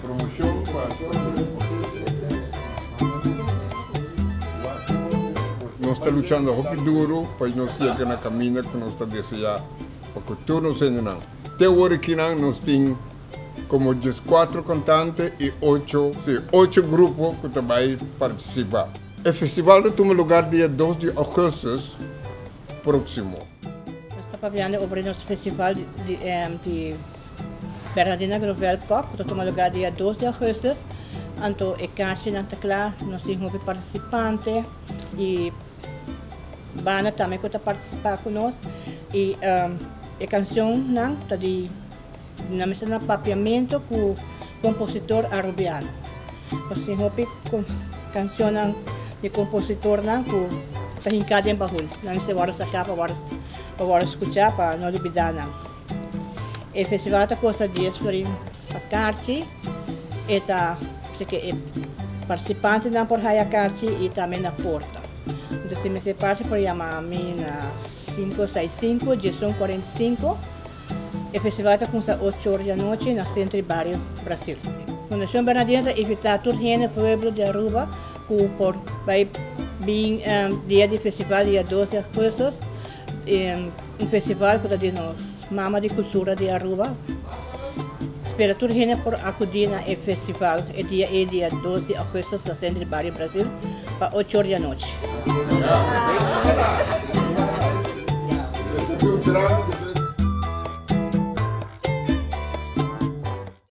Promocion pa Nos ta luchando hopi duro pa nos yega na caminda cu nos ta desea pa cu tur nos hendenan. Te awor akinan nos tin como diescuatro cantante y ocho, si, ocho grupo cu ta bay participa. E festival ta tuma lugar dia dos di augustus proximo. Nos ta papiando over nos festival di di Bernardina Grovel Cup cu ta tuma lugar dia dos di augustus. Anto e kaartjenan ta kla, nos tin hopi participante y banda tambe cu ta participa cu nos y e cancionnan ta di nan mester na papiamento cu compositor Arubiano. Nos tin hopi cancionnan di compositornan cu ta hinca den bahul. Nan mester worde saca pa worde pa worde scucha pa no lubida nan. E festival ta costa dies florin pa carchi. E ta si ke e participantenan por haya carchi y tambe na porta. Entonces si mester parchi por yama mi na 565 1145. E festival ta cuminsa ocho or di anochi na Centro di Bario Brasil. Fundacion Bernardino ta invita tur hende pueblo di Aruba cu por bay bin dia di festival dia dos di augustus, un festival cu ta di nos mama di cultura di Aruba. Spera tur hende por acudi na e festival e dia ey dia dos di augustus na Centro di Bario Brasil pa ocho or di anochi.